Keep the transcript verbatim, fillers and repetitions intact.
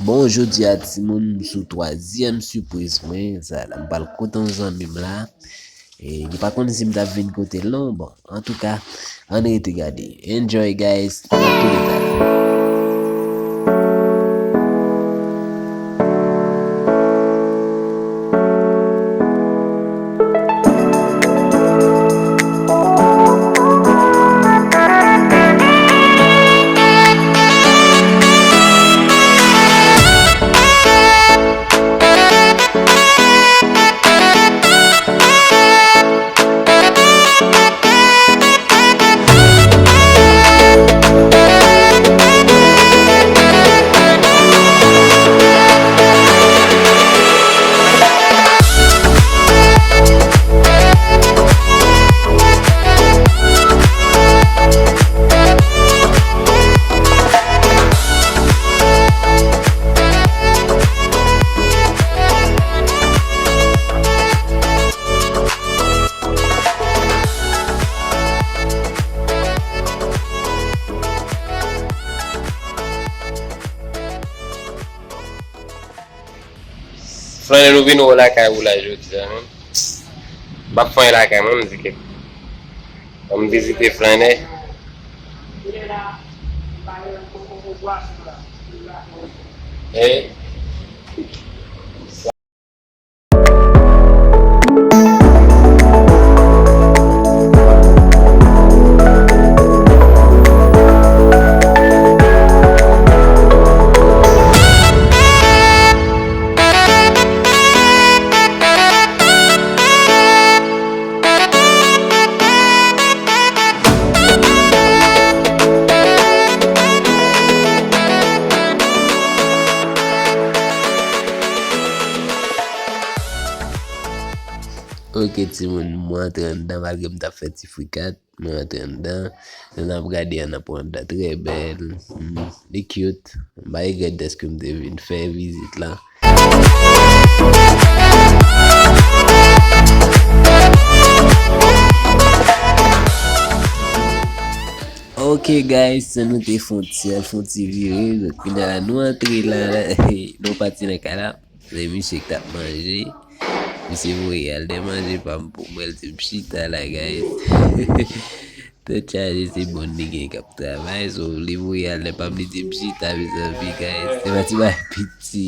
Bon, jodi a, timoun, m sou twazyèm sipriz mwen. Sa la, m pral kote yon zanmi m la. E, li pa konn si m t ap vin kote l non. Bon, antouka, ann rete gade. Enjoy, guys. N ap tou detay. Flannè, nou vin wè w lakay ou la jodi a, menm. M p ap fè anyen lakay mwen, m di ke ban m vizite Flannè. E Ok, timoun, mwen antre anndan malgre m t ap fè ti frikat. Mwen antre anndan. Jan n ap gade a, n ap wè anndan trè bèl. Hmm, li cute. M pa regrèt dèske m te vin fè vizit la. Ok, guys, nou te fè yon ti, fè yon ti vire. Donk, kounye a la, nou antre la, la. Nou pati nan kay la. Se misye ki t ap manje. Misye voye al dèyè manje pa m pou mwen, l di m chita la, guys. Tèt chaje, se bon li gen k ap travay, so li voye al dèyè pa m, li di m chita, mezanmi, guys. Se pa ti bagay piti.